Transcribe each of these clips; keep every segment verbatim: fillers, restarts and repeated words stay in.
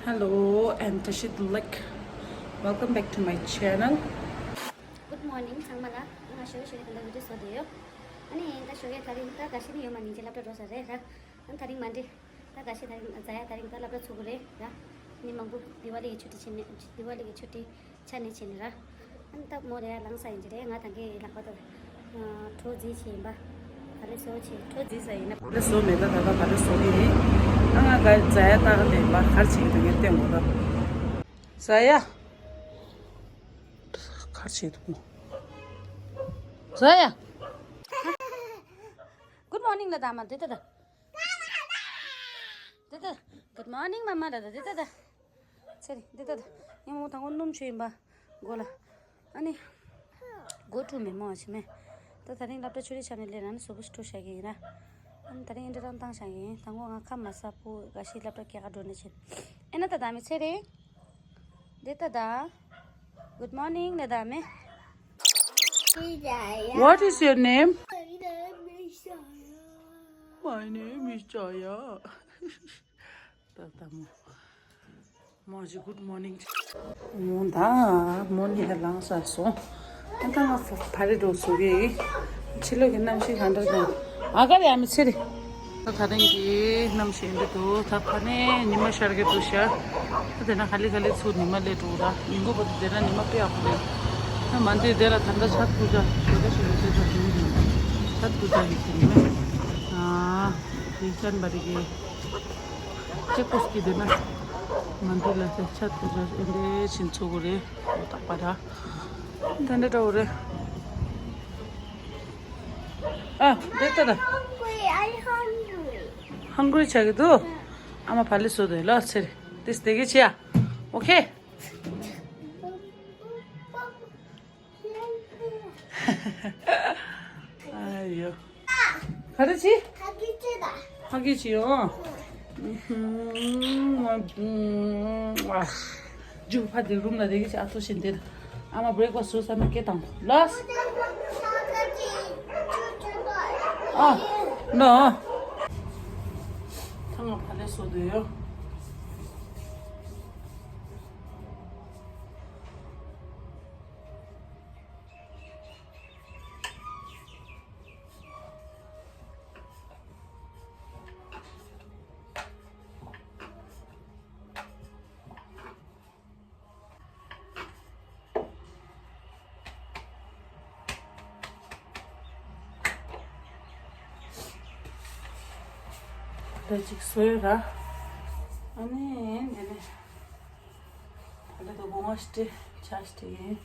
Hello and Tashit Lake. Welcome back to my channel. Good morning ཚང་མ་ལ། ང་ཞོགས་ཞོགས་ད་ལྟ་བི་ཌིའོ་བཟོ་བསྡད་ཡོད། ཨ་ནི་ད་ཞོགས་ཀས་དེ་རིང་ད་དགའ་ཤོས་ནི་ཡོད་མ་ནིང་ཅི་སློབ་གྲྭ་འགྲོ་ས་རེད་ར། ཨ་ནི་དེ་རིང་མ་འདི། ད་དགའ་ཤོས་དེ་རིང་ཛ་ཡ་དེ་རིང་ད་སློབ་གྲྭ་ཚུགས་ཀྱི་རེད་ར། མི་མང་པོ་དི་ཝ་ལི་གི་ཆུ་ཊི་ཕྱིན་ནས་དི་ཝ་ལི་གི་ཆུ་ཊི་ཆ་ནས་ཕྱིན་ནས་ར། ཨ་ནི་ད་མོ་རེ་ཡ་ལངས་ས་ཡིན་གྱི་རེད། ང་ད་གའི་ལག་པ་ད་གྲོ་རྫི་ཆེ་ཡིན་པ། ག་རེ་བཟོ་ཆེ་གྲོ་རྫི་ས་ཡིན་ན། ག་རེ་བཟོ་མེད་ད་ད་ལྟ་ག་རེ་བཟོ་གི་ཡིན། ཨ་ང་ག་ཛ་ཡ་ལྟ་གི་འདུག་ཡིན་པ་ག་རེ་བྱེད་ཀྱི་འདུག་ངས་བསྟན་དགོས་ད། ཛ་ཡ། ག་རེ་བྱེད་འདུག་མོ། ཛ་ཡ། Good morning ལ་ད་མ་དེ་ད་ད། དེ་ད། Good morning མ་མ་ལ་ད་དེ་ད་ད། ཚེ་རིང་འདི་ལྟ་ད། ངས་མོ་དང་པོ་སྣུམ་བྱུགས་ཡིན་པ། མགོ་ལ། ཨ་ནི། མགོ་བཀྲུས་མེད་མོ་ཨ་ཆི་མེད། ད་དེ་རིང་སློབ་གྲྭ་ཆུ་རི་ཆ་ནས་སླེབས་ན་ནི་གཟུགས་པོ་ཞིག་བཀྲུ་བཞག་གི་ཡིན་ར། ཨ་ནི་དེ་རིང་འདི་རང་བཏང་བཞག་གི་ཡིན། དང་པོ་ང་ཁ་མ་ཟ་བུ་ག་ཤི་སློབ་གྲྭ་སྐྱེལ་ག་འགྲོ་ནས་ཕྱིན། ཨེ་ན་ད་ད་མི་ཚེ་རིང་། འདི་ལྟ་ད། Good morning ལ་ད་མི། What is your name? My name is Jaya. ད་ད་མོ། མོ་ཇི་good morning། མོ་ད་མོ་ནི་ཧ་ལངས་ས་སོང་། ཨ་ད་ང་ཕ་རི་འགྲོ་སོ་གི། ཕྱི་ལོགས་ཀྱི་གནམ་གཤིས་གང་འདྲ་འདུག་ཨ་ག་རེ་ཨ་མི་ཚེ་རི། ད་ད་རིང་གི་གནམ་གཤིས་འདི་འདུག་ད་ཕ་ནས་ཉི་མ་ཤར་གི་འདུག་ཤག་ད་དེ་ན་ག་ལེ་ག་ལེ་ཚུར་ཉི་མ་སླེབས་འགྲོ་ར། ཉིན་གུང་བར་དུ་དེ་ན་ཉི་མ་དཔེ་ཡག་པོ་རེད། ད་མ་འདི་དེ་ལ་ད་ལྟ་ཆར་ཐུག་ཅག་ཞེ་ད་ཞེ་ད་ཞེ་ད་ཞེ་ད་ཆར་ཐུག་ཅག་གི་ཞེ་ཉི་མ། ཨ་དེ་ཅན་པ་རི་གི། ཅེ་ཀོས་ཀྱི་དེ་ན། ང་འདི་ལ་ཅེ་ཆ་དེ་ར་ཨེ་འདྲས་ཕྱིན་ཚུགས་གོ་རེད། འོ་ད་པ་ར། དེ་འདྲ་འདྲ་བོ་རེད། ཨ་དེ་ལྟ་ད། Hungry, I hungry. Hungry ཆགས་ཀྱི་འདུག་ཨ་མ་ཕ་ལི་སོ་དེ་ལ་ཚེ་རེ་དེ་སྟེ་གི་ཆེ་ཡ། ཨོ་ཁེ། ཨ་ཡོ། ག་རེ་བྱེད། ཕ་གི་བྱེད་ད། ཕ་གི་བྱེད་ཨོ། ཇུ་ཕ་དེ་རུམ་ལ་དེ་གི་བྱེད། ཨ་ཐུ་ཤིན་དེ་ཨ་མ་བྷི་རེག་ཕ་སི་ཊི་བཟོ་ས་མི་སྐད་བཏང་གོ་ལོས། ཨ་ནོ། ཐང་ང་ཕ་ལས་བཟོ་འདོད་ཡོད། ད་ཅིག་བཟོས་ར། ཨ་ནི་འདི་ནས་ད་ལྟ་དུ་སྒོ་ང་ཞིག་སྤྲད་ཆ་ཞིག་སྤྲད་ཡིན།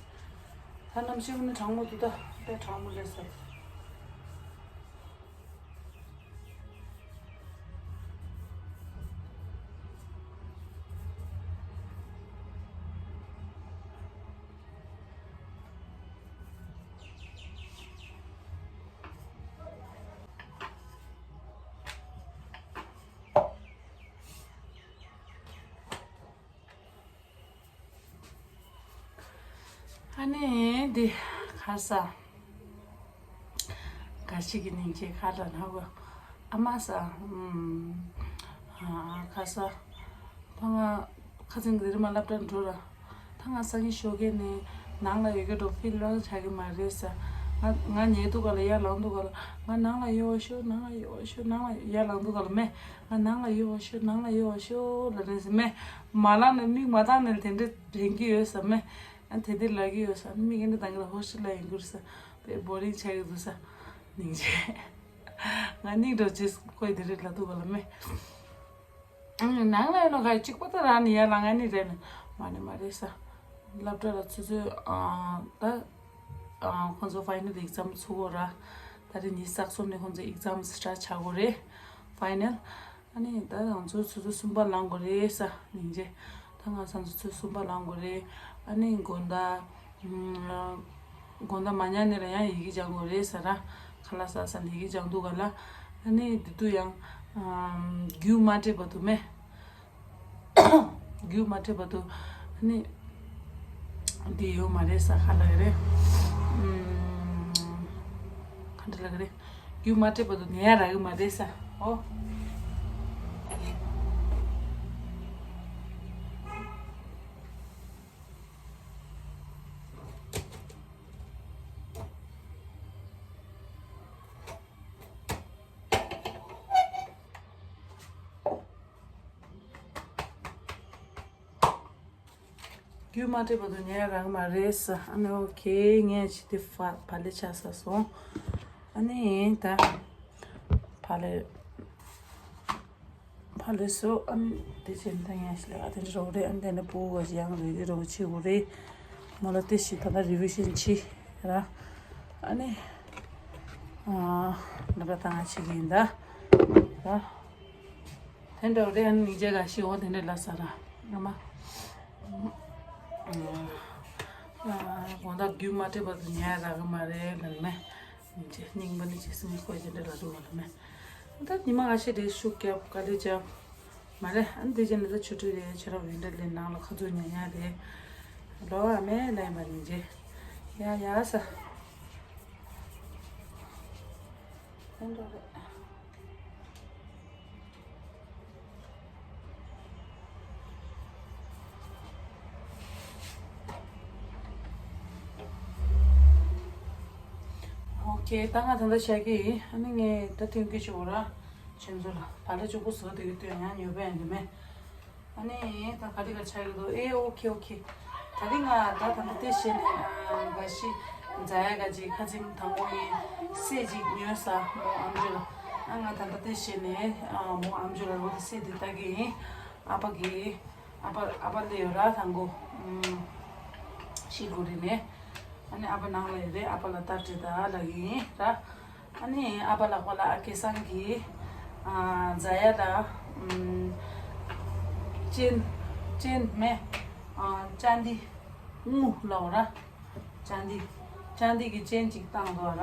ད་གནམ་གཤིས་ནི་གྲང་མོ་འདུག་ད་དཔེ་གྲང་མོ་རེད་ཟེར། ཨ་ནི་འདི་ཁ་ས། ག་ཞིག་གི་ནིང་ཅེ་ཁ་ལ་ན་གོ། ཨ་མ་ས། ཨམ། ཨ་ཁ་ས། ད་ང་ཁ་སང་གི་རི་མ་སློབ་གྲྭ་འགྲོ་ར། ད་ང་སང་ཉིན་ཞོགས་ཀས་ནས་ནང་ལ་ཡོད་གི་འགྲོ་ཕི་ལོང་ཆགས་གི་མ་རེད་ས། ང་ང་ཉལ་འདུག་ག་ལ་ཡར་ལངས་འདུག་ག་ལ། ང་ནང་ལ་ཡོད་ཤོག་ནང་ལ་ཡོད་ཤོག་ནང་ལ་ཡར་ལངས་འདུག་ག་ལ་མེ། ང་ནང་ལ་ཡོད་ཤོག་ནང་ལ་ཡོད་ཤོག་ལ་རེད་ས་མེ། མ་ལངས་ནས་མིག་མ་བཏང་ནས་དེ་འདྲ་དྲན་གི་ཡོད་ས་མེ། ཨ་དེ་འདྲ་ལབ་གི་ཡོད་ས། མིག་འདི་བཏང་གི་ལ་ཧོ་ཤི་ལ་ཡིན་གུར་ས། དཔེ་བོ་རིང་ཆགས་གི་འདུག་ས། སྙིང་རྗེ། ང་སྙིང་འདྲ་ཅིག་ཁོས་དེ་རིགས་ལ་ཐུག་ག་ལ་མེ། ནང་ལ་ཡོད་ན་ག་གཅིག་པོ་ད་རང་ནི་ཡར་ལངས་ནི་རེད་ན། མ་ནི་མ་རེད་ས། སློབ་གྲྭ་ལ་ཚུད་ཚུད་ཨ་ད་ཨ་ཁོང་ཚོ་ཕའི་ནལ་ཨེག་ཛམ་ཚུགས་གོ་ར། ད་རེས་ཉི་ཤུ་རྩ་གསུམ་ནས་ཁོང་ཚོ་ཨེག་ཛམ་སི་ཊར་ཊི་ཆགས་གོ་རེད། ཕའི་ནལ། ཨ་ནི་ད་ང་ཚོ་ཚོད་ཚོད་གསུམ་པ་ལངས་དགོས་རེད་ས་སྙིང་རྗེ། ད་ང་ཚོ་ཚོད་གསུམ་པ་ལངས་དགོས་རེད། ཨ་ནི་དགོང་དག་དགོང་དག་མ་ཉལ་ནས་ལ་ཡང་ཡི་གེ་སྦྱང་དགོས་རེད་ས་ར། ཁ་ལག་ཟ་ས་ནས་ཡི་གེ་སྦྱང་འདུག་ག་ལ། ཨ་ནི་དེ་དུས་ཡང་རྒྱུགས་མ་སྤྲད་བར་དུ་མེ། རྒྱུགས་མ་སྤྲད་བར་དུ་ཨ་ནི་འདི་ཡོད་མ་རེད་ས། ཁ་ལག་རེད། ཨམ། ག་འདྲ་ལབ་གི་རེད། རྒྱུགས་མ་སྤྲད་བར་དུ་ཉལ་ཡ་རག་གི་མ་རེད་ས། ཨོ། རྒྱུས་མ་སྤྲད་བར་དུ་ཉལ་ཡག་རག་གི་མ་རེད་ཟེར། ཨ་ནི་ཨོ་ཁེ། ངས་ཅི་དེ་ཕ་ཕ་ལེ་ཆགས་ས་སོང་། ཨ་ནི་ད་ཕ་ལེ་ཕ་ལེ་སོ། ཨ་ནི་དེ་བྱས་ནས་ད་ངས་ཞིག་ལ་ཨ་དེ་འདྲ་རོགས་རེད། ཨ་ནི་དེ་ནས་ཕྲུ་གུ་ག་ཅིག་ཡང་རེད། དེ་རོགས་བྱེད་དགོས་རེད། མོ་ལ་དེ་ཞིག་ད་ལྟ་རི་བི་ཤན་བྱེད་ར། ཨ་ནི་ཨ་འདི་འདྲ་ད་ང་བྱེད་ཀྱི་ཡིན་ད་ར། དེ་འདྲ་རེད། ཨ་ནི་ཉིན་རྗེས་ག་ཤི་འོ་དེ་འདྲ་ལ་ས་ར་ཨ་མ། དགོང་དག་རྒྱུ་མ་སྤྲད་བར་དུ་ཉལ་ཡག་རག་གི་མ་རེད་ལབ་མེད། ཉིན་རྗེས་རྙིང་པ་ནི་རྗེས་སུ་མི་དགོས་ཅི་འདྲ་ལ་འདུག་ལབ་མེད། ད་ཉི་མ་ཁ་ཤས་དེ་ཤུགས་རྒྱབ་ག་ལེ་རྒྱབ་མ་རེད། ཨ་ནི་དེ་རྗེས་ནི་ད་ཆུ་ཁྲུས་རེད། ཆུ་རབ་ཡིན་འདྲ་ལས་ནང་ལ་ཁ་ཚུགས་ཉལ་ཉལ་རེད། ལོ་ཨ་མས་ལན་པ་ཉིན་རྗེས་ཡ་ཡ་ས། དེ་འདྲ་རེད། ཨོ་ཁེ། ད་ང་ད་ལྟ་བཞག་གི་ཡིན། ཨ་ནི་ངས་ད་ཐོན་གི་ཆུ་བོ་ར་ཁྱེད་ཚོ་ལ་བ་ལེ་གཅིག་པུ་བཟོ་དེ་གི་སྟོན་ཡང་ཉོས་པ་ཡང་འདི་མེད། ཨ་ནི་ད་ག་རེ་ག་ཆགས་ཀྱི་འདུག་ཨེ་ཨོ་ཁེ་ཨོ་ཁེ། ད་རིང་ང་ད་ད་ལྟ་དེ་བཤད་ནས་ཨ་འགའ་ཞིག་འཛའ་ཡ་ག་ཅིག་ཁ་ཚིག་དང་པོ་ཡིན། སེ་ཅིག་ཉོས་ས་མོ་ཨམ་ཅོག་ལ། ཨ་ང་ད་ལྟ་དེ་བཤད་ནས་ཨ་མོ་ཨམ་ཅོག་ལ་རོ་སེ་དེ་ལྟ་གི་ཡིན། ཨ་ཕ་གི་ཨ་ཕ་ཨ་ཕ་ལེ་ཡོད་ར་དང་གོ། ཤི་གོ་རི་ནས། ཨ་ནི་ཨ་ཕ་ནང་ལ་ཡོད་རེད། ཨ་ཕ་ལ་ལྟ་དྲི་ད་ལ་གི་ཡིན་ར། ཨ་ནི་ཨ་ཕ་ལག་པ་ལ་ཨ་སྐལ་བཟང་གིས་ཨ་འཛའ་ཡ་ལ་ཨམ་ཅན་ཅན་མེ་ཨ་ཅན་དི་ངུ་ལའོ་ར། ཅན་དི་ཅན་དི་གི་ཅན་ཅིག་བཏང་འདུག་ར།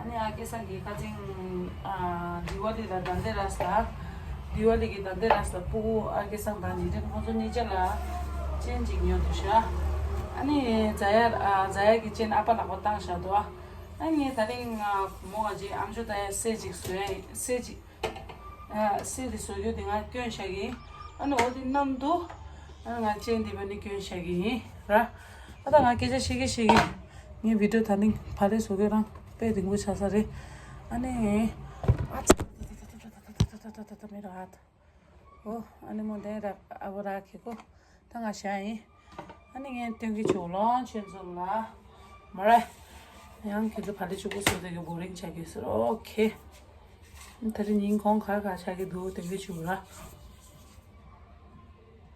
ཨ་ནི་ཨ་སྐལ་བཟང་གིས་ཁ་ཚིང་ཨ་དི་ཝ་ལི་ལ་དན་དེ་ར་ས། དི་ཝ་ལི་གི་དན་དེ་ར་ས་ལ་སྤུ་གུ་ཨ་སྐལ་བཟང་དང་ཉི་ཁྲི་ཁོང་ཚོ་གཉིས་ཆ་ལ་ཅན་ཅིག་ཉོ་འདུག་ཤ། ཨ་ནི་འཛའ་ཡ་ཨ་འཛའ་ཡ་གི་ཅན་ཨ་ཕ་ལག་པ་བཏང་བཞག་འདུག་ཨ། ཨ་ངས་ད་རིང་ང་བུ་མོ་ཨ་ཅེ་ཨམ་ཅོག་ལྟ་ཡ་སེ་ཅིག་བཟོས་ཡ་ཡིན། སེ་ཅིག་ཨ་སེ་དེ་བཟོ་རྒྱུ་དེ་ང་བསྐྱོན་བཞག་གི་ཡིན། ཨ་ནི་འོ་དེ་མཉམ་དུ་ཨ་ང་ཅན་དེ་བ་ནི་བསྐྱོན་བཞག་གི་ཡིན་ར། ཨ་ད་ང་སྐད་ཆ་བཤད་གི་བཤད་གི། ངའི་བི་ཌིའོ་ད་རིང་བ་ལེ་བཟོ་རྒྱུ་རང་དཔེ་རིང་པོ་ཆགས་ས་རེད། ཨ་ནི་ཨ་ཙི་ད་ད་ད་ད་ད་མེ་ར་ཨ་ད། ཨོ། ཨ་ནི་མོ་དེ་ར་ཨ་བོ་ར་ཁེ་ཀོ། ད་ང་བཞག་ཡིན། ཨ་ནི་ངས་སྟོན་གི་ཆུ་ལོང་ཆེན་ཚོ་ལ། མ་རེད། ཡང་ཁྱེད་ཚོ་བ་ལེ་གཅིག་པུ་བཟོ་དེ་གི་བོ་རིང་ཆགས་ཀྱི་ཟེར། ཨོ་ཁེ། ད་རིང་ཉིན་གུང་ག་རེ་ག་རེ་ཆགས་ཀྱི་འདུག་སྟོན་གི་ཆུ་ར།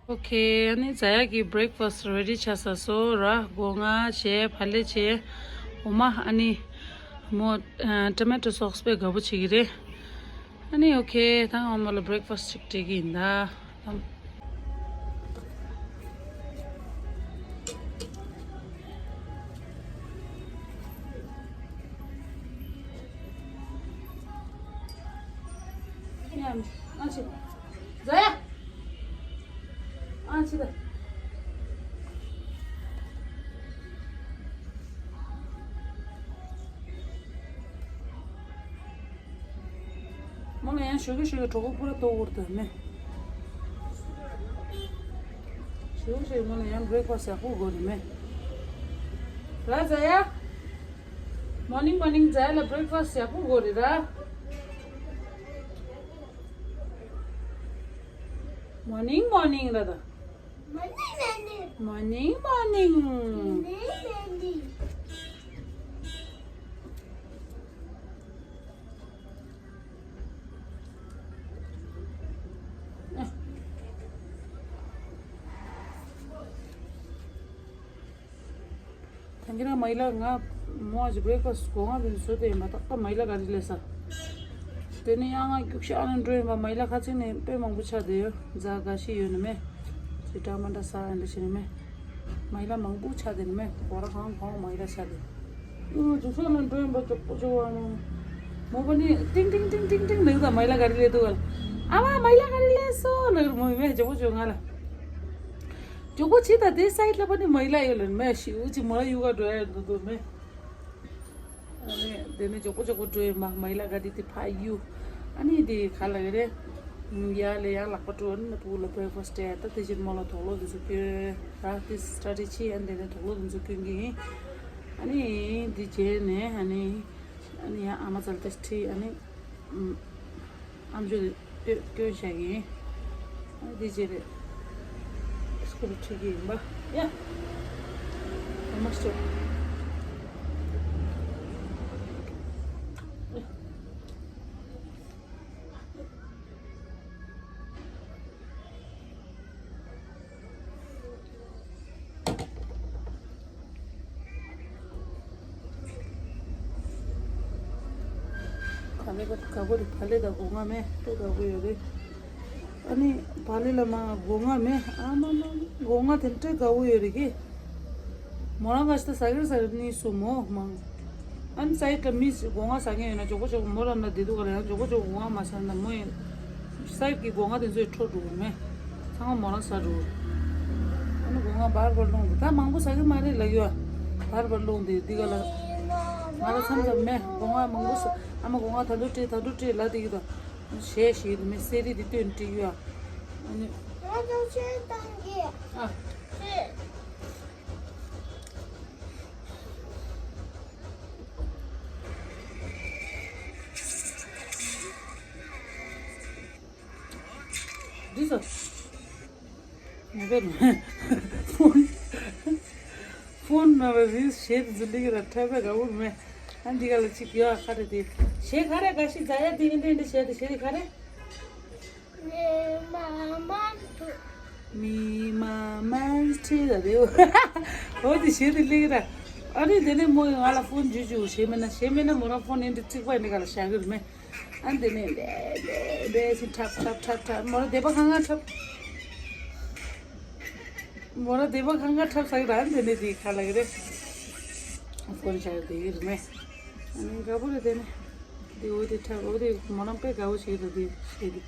ཨོ་ཁེ། ཨ་ནི་འཛའ་ཡ་གི་བྷི་རེག་ཕ་སི་རེ་ཌི་ཆགས་ས་སོ་ར། སྒོ་ང་བྱས། བ་ལེ་བྱས། འོ་མ་ཨ་ནི་མོ་ཊོ་མེ་ཊོ་སོག་སི་དཔེ་དགའ་པོ་བྱེད་ཀྱི་རེད། ཨ་ནི་ཨོ་ཁེ། ད་ང་མོ་ལ་བྷི་རེག་ཕ་སི་ཅིག་སྤྲད་ཀྱི་ཡིན་ད། ཡ། ཨ་ཅི། ཨ་ཅི་ད། མོ་ལ་ཡང་ཞོགས་ཀས་ཞོགས་ཀས་གྲོད་ཁོག་པུ་ར་ལྟོགས་འུར་དུ་མེ། ཞོགས་ཀས་ཞོགས་ཀས་མོ་ལ་ཡང་བྷི་རེག་ཕ་སི་ཡག་པོ་དགོས་རེད་མེ། ར་འཛའ་ཡ། མོར་ནིང་མོར་ནིང་འཛའ་ཡ་ལ་བྷི་རེག་ཕ་སི་ཡག་པོ་དགོས་རེད་ར། མོར་ནིང་མོར་ནིང་ར་ད། Morning, Nanny. Morning, morning. Morning, Nanny. ད་གིན་ན་མ་ཡི་ལ་ང་མོ་ཨ་ཅི་བྷི་རེག་ཕ་སི་གོ་ང་བིན་བཟོ་དེ་ཡིན་པ་ཏག་ཏག་མ་ཡི་ལ་ག་རེ་ལས་ས། དེ་ནས་ཡང་ང་རྒྱུགས་ཤག་ལ་འགྲོ་ཡིན་པ། མ་ཡི་ལ་ཁ་ཚིག་ནས་དཔེ་མང་པོ་ཆགས་བསྡད་ཡོད། རྫ་འགའ་ཤས་ཡོད་ནི་མེད། ཅི་འདྲ་མ་འདྲ་ས་ཡ་འདྲ་བྱས་ནི་མེད། མ་ཡི་ལ་མང་པོ་ཆགས་བསྡད་ནི་མེད། སྒོ་ར་གང་གང་མ་ཡི་ལ་ཆགས་བསྡད། ཨུ་རྒྱུགས་ཤག་ལ་འགྲོ་ཡིན་པ་མགྱོགས་པོ་བྱུང་བ་ནོ། མོ་པ་ནི་ཏིང་ཏིང་ཏིང་ཏིང་ཏིང་ལབ་ད། མ་ཡི་ལ་ག་རེ་ལས་འདུག་ག་ལ། ཨ་མ་མ་ཡི་ལ་ག་རེ་ལས་སོ་ལབ་ར། མོ་ཡི་མས་མགྱོགས་པོ་བྱུང་ང་ལ། མགྱོགས་པོ་བྱེད་ད། དེ་སའིཌ་ལ་པ་ནི་མ་ཡི་ལ་ཡོད་ལ་མེ། ཤི་འུ་ཅི་མ་ཡི་ག་འགྲོ་ཡ་ཡོད་འདུག་མེ། ཨ་ནི་དེ་ནས་མགྱོགས་པོ་མགྱོགས་པོ་འགྲོ་ཡོད་མ། མ་ཡི་ལ་ག་དེ་དེ་ཕ་ཡུ། ཨ་ནི་དེ་ག་ལ་ཡོད་རེད། ཡ་ལས་ཡང་ལག་པ་འགྲོ། ཨ་ནི་ཕྲུ་གུ་ལ་བྷི་རེག་ཕ་སི་སྤྲད། ད་དེ་ཕྱིར་མོ་ལ་དུག་ལོག་དེ་ཚོ་སྐྱོན་ར། དེ་སི་ཊ་ཌི་བྱེད། ཨ་ནི་དེ་ནས་དུག་ལོག་དེ་ཚོ་སྐྱོན་གྱི་ཡིན། ཨ་ནི་དེ་བྱས་ནས་ཨ་ནི་ཨ་ནི་ཡང་ཨ་མ་ཙལ་ཏེ་ཁྲིད། ཨ་ནི་ཨམ་ཅོག་དེ་སྐྱོན་བཞག་གི་ཡིན། ཨ་ནི་དེ་བྱས་རེད། སྐུ་རུ་ཁྲིད་ཀྱི་ཡིན་པ། Yeah. I must do. ག་ལེ་ག་ག་གོ་རེད། བག་ལེབ་དང་སྒོ་ང་མེད། དཔེ་དགའ་པོ་ཡོད་རེད། ཨ་ནི་བག་ལེབ་ལ་མ་སྒོ་ང་མེད། ཨ་མ་མ་སྒོ་ང་དེ་འདྲ་དགའ་པོ་ཡོད་རེད་གི། མོ་རང་ག་ཤི་ད་ཟ་གི་རེད་ཟ་གི་རེད། གཉིས་སུ་མོ་མང་། ཨ་ནི་སའིད་ལ་མི་སྒོ་ང་ཟ་མཁན་ཡོད་ན་མགྱོགས་པོ་མགྱོགས་པོ་མོ་རང་ལ་བསྡད་འདུག་ག་ལ། ཡང་མགྱོགས་པོ་མགྱོགས་པོ་སྒོ་ང་མ་ཟ་ན་མོ་ཡིན། སའིད་ཀྱི་སྒོ་ང་དེ་ཚོས་འཕྲོ་འགྲོ་གི་མེད། ཚང་མ་མོ་རང་ཟ་འགྲོ། ཨ་ནི་སྒོ་ང་བར་བར་སློང་དེ་ད་མང་པོ་ཟ་གི་མ་རེད་ལབ་ཡོད། བར་བར་སློང་དེ་འདི་ག་ལ། ང་ལ་མཚམས་མཚམས་མེད། སྒོ་ང་མང་པོ་ཟ། ཨ་མ་སྒོ་ང་ད་དུང་སྤྲད་ད་དུང་སྤྲད་ལབ་དེ་གི་ད། གཞས་ཞིག་དེ་མེད། གསེར་རི་དེ་སྟོན་སྤྲད་ཡོད། ཨ་ནི། ང་ཚོ་ཆོས་བཏང་གི། ཨ། འདི་ཚོ། ངས་པས་ནི། ཕོན། ཕོན་ནང་ལ་རིས་བྱེད་དུ་འཛུལ་ལིག་ར་འཁྲབ་པའི་དགའ་བོ་མེད། ཨ་འདི་ག་ལ་ཅིག་ཡོད་ཁ་རེ་དེ། གཞས་ག་རེ་ག་ཤི་ཛ་ཡ་དེ་ཨིན་དྲེ་ཨིན་དྲེ་བྱས་དེ་གཞས་དེ་ག་རེ། མི་མ་མ་མི་མ་མ་ཁྲི་ལ་རེད། འོ་དེ་གཞས་དེ་ལིག་ར། ཨ་ནི་དེ་ནས་མོ་ཡང་ང་ལ་ཕོན་འཇུ་འཇུ་གཞས་མེད་ན་གཞས་མེད་ན་མོ་རང་ཕོན་ཨིན་དྲེ་གཅིག་པ་ཨིན་དྲེ་ག་ལ་བཞག་གི་རེད་མེད། ཨ་འདི་ནས་ལེ་ལེ་ལེ་ཞིག་འཁྲབ་འཁྲབ་འཁྲབ་འཁྲབ། མོ་ར་སྡེ་པ་ཁ་ང་འཁྲབ། མོ་ར་སྡེ་པ་ཁ་ང་འཁྲབ་ས་གི་ར། ཨ་འདི་ནས་དེ་ཁ་ལ་གི་རེད། ཕོན་བཞག་དེ་གི་རེད་མེད། ཨ་ནི་དགའ་པོ་རེད་དེ་ནས། དེ་འོ་དེ་འཁྲབ་འོ་དེ་མོ་རང་དཔེ་དགའ་བོ་ཞིག་རེད་དེ་ཞེས་དེ།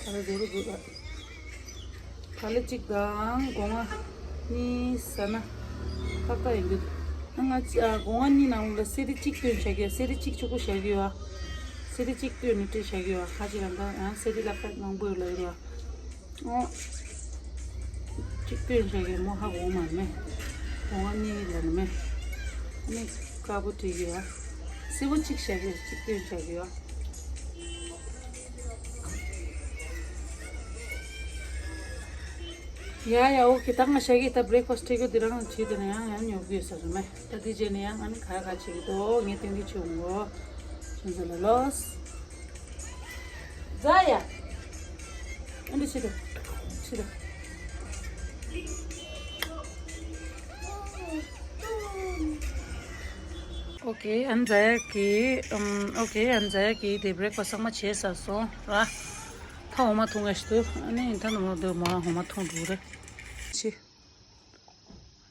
ད་རེ་རེ་རེ་རེ། བག་ལེབ་གཅིག་དང་སྒོ་ང་གཉིས་ཟ་ན་ཏག་ཏག་ཡིན་འདུག་ང་ཚ་སྒོ་ང་གཉིས་ནང་ལ་གསེར་རི་གཅིག་བཏོན་བཞག་གི། གསེར་རི་གཅིག་ཆུ་བོ་བཞག་གི་ཡོད། གསེར་རི་གཅིག་བཏོན་ནས་སྤྲད་བཞག་གི་ཡོད། ཁ་ཅིག་ལ་འདི་ཡང་གསེར་རི་ལ་ཕེབས་མང་པོ་ཡོད་ལ་ཡོད་ར། ཨོ། གཅིག་སྟོན་བྱ་གི་མོ་ཧ་གོ་མ་མེད། གོ་བ་གཉིས་ལ་ནི་མེད། ནི་དཀར་པོ་བྲིས་ཡོད། སེར་པོ་གཅིག་བྱ་གི་གཅིག་སྟོན་བྱ་གི་ཡོད། ཡ་ཡ་ཨོ་ཁེ། ད་ང་བྱ་གི་ད་བྷི་རེག་ཕ་སི་ཊི་སྤྲད་གི། འདི་རང་བྱེད་དེ་ནས་ཡང་ཡང་ཉོ་གི་ཡོད་ས་རེད་མེད། ད་འདི་རྗེས་ནས་ཡང་ང་ནི་ག་ག་བྱེད་གི་འདུག་ངས་སྟོན་གི་བྱེད་འོང་གོ། ཁྱེད་ཚོ་ལ་ལོས། ཛ་ཡ། ཨ་འདི་ཕྱི་དང་། ཕྱི་དང་། ཨོ་ཀེ། ཨ་ནི་ཛ་ཡ་གིས་ཨམ། ཨོ་ཀེ། ཨ་ནི་ཛ་ཡ་གིས་དེ་བྷི་རེག་ཕ་སི་ཊི་ཚང་མ་བྱས་ཚར་སོང་ར། ད་འོ་མ་འཐུང་ཡ་ཞིག་འདུག་ཨ་ནི་ད་ནུ་མོ་འདི་མོ་རང་འོ་མ་འཐུང་འགྲོ་གི་རེད། ཕྱི།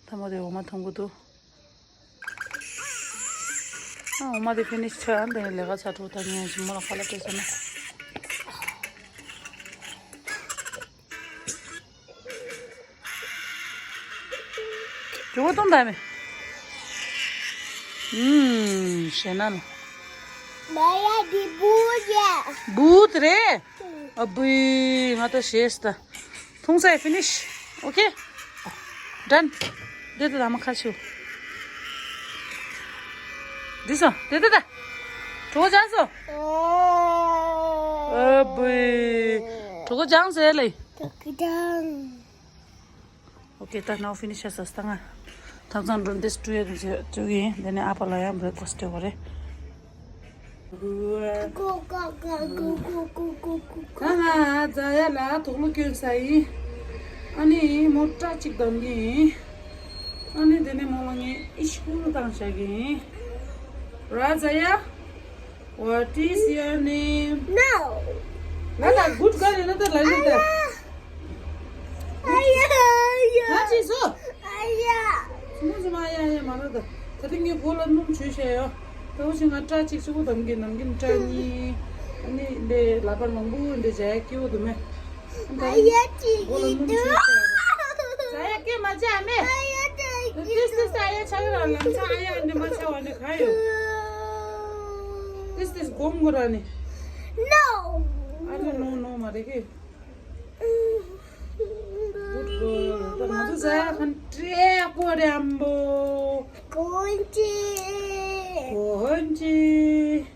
ད་མོ་དེ་འོ་མ་འཐུང་གི་འདུག་ཨ་འོ་མ་དེ་ཕི་ནི་ཤི་ཆགས། ཨ་འདི་ནས་ལས་ཀ་ཚར་འགྲོ། ད་ངས་ཞིམ་མོ་ལ་ཁ་ལག་སྤྲད་ཟེར་ན། ཇོ་བོ་གཏོང་ད་མེད། ཨུམ། ཞེ་ན་ལ། མ་ཡ་འདི་བུ་ཡ། བུ་དེ་རེད། ཨ་བུའི་ང་ད་ཞེས་ད། འཐུང་ཚར། ཕི་ནིཤ། ཨོ་ཀེ། ཌན། དེ་དེ་ད་མ་ཁ་ཆུ། འདི་སོ་དེ་དེ་ད། གྲོགས་སྦྱངས་སོ། ཨ་བུའི། གྲོགས་སྦྱངས་ཟེར་ལེ། ཨོ་ཀེ། ད་ནའོ་ཕི་ནིཤ་ས་སྟ་ང་། ཐབ་ཚང་འགྲོ་འདེད་སྤྲོད་ཡ་དུ་ཅོ་ཡིན། དེ་ནས་ཨ་ཕ་ལ་ཡང་བྷི་རེག་ཕ་སི་ཊི་སྤྲད་པ་རེད། ད་ང་ཛ་ཡ་ལ་དུག་ལོག་སྐྱོན་ས་ཡིན། ཨ་ནི་མོ་སྐྲ་གཅིག་བསྡམས་ཀྱི་ཡིན། ཨ་ནི་དེ་ནས་མོ་ལ་ངས་ཨི་ཤི་ཀུ་ལ་བཏང་བཞག་གི་ཡིན། ར་ཛ་ཡ། What is your name? No. ལ་ད་good girl ཡིན་ན་ད་ལ་ལི་ད། ཨ་ཡ་ཨ་ཡ། ང་ཅི་སོ། ཨ་ཡ། སུ་མོ་སུ་མ་ཡ་ཡ་མ་ར་ད། ད་དེ་ངས་གོ་ལ་སྣུམ་བྱོས་བྱས་ཡོ། ད་འོ་ཞིག་ང་སྐྲ་གཅིག་གཅིག་པོ་དམ་གི་ནམ་རྒྱུན་སྐྲ་གཉིས། ཨ་ནི་འདི་ལག་པ་མང་པོ་འདི་བྱས་སྐྱིད་པོ་འདུག་མེ། ཨ་ཡ་གཅིག་གོ་ལ་སྣུམ་བྱོས་བྱས་ཡོ། ཟ་ཡ་སྐད་མ་བྱ་མེ། ཨ་ཡ་གཅིག་ཏིས་ཏིས་ཨ་ཡ་ཆག་ར་ལམ་སང་ཨ་ཡ་འདི་མ་ཆ་བ་འདི་ག་ཡོད། ཏིས་ཏིས་སྒོམ་དགོས་ར་ནི། No. ཨ་ནི་no no མ་རེད་གི། Good girl. ང་ཚོ་ཟ་ཡག་ཁང་དྲེག་པོ་རེད་ཨམ་བོ། གོན་ཅི། གོན་ཅི།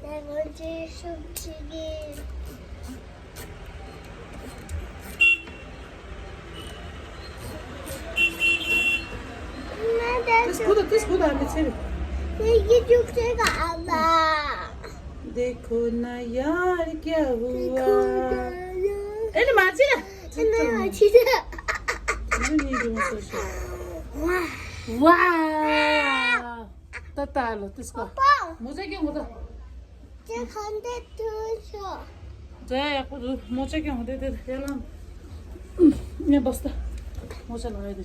ད་གོན་ཅི་ཤུགས་ཆེ་གི། དེ་སྐུ་དང་དེ་སྐུ་དང་མི་ཚེ་རེད། དེ་ཡི་ཅུག་ཚེ་ག་ཨ་མ། देखो ना यार क्या हुआ। ए ना माची ना। ए ना माची ना। वाह। वाह। तता लो, तिसको। पापा। मुझे क्यों होता? जे खाने तू छो। जय, मुझे क्यों होते थे? ये ला। मैं बस्ता। मुझे लगा दे।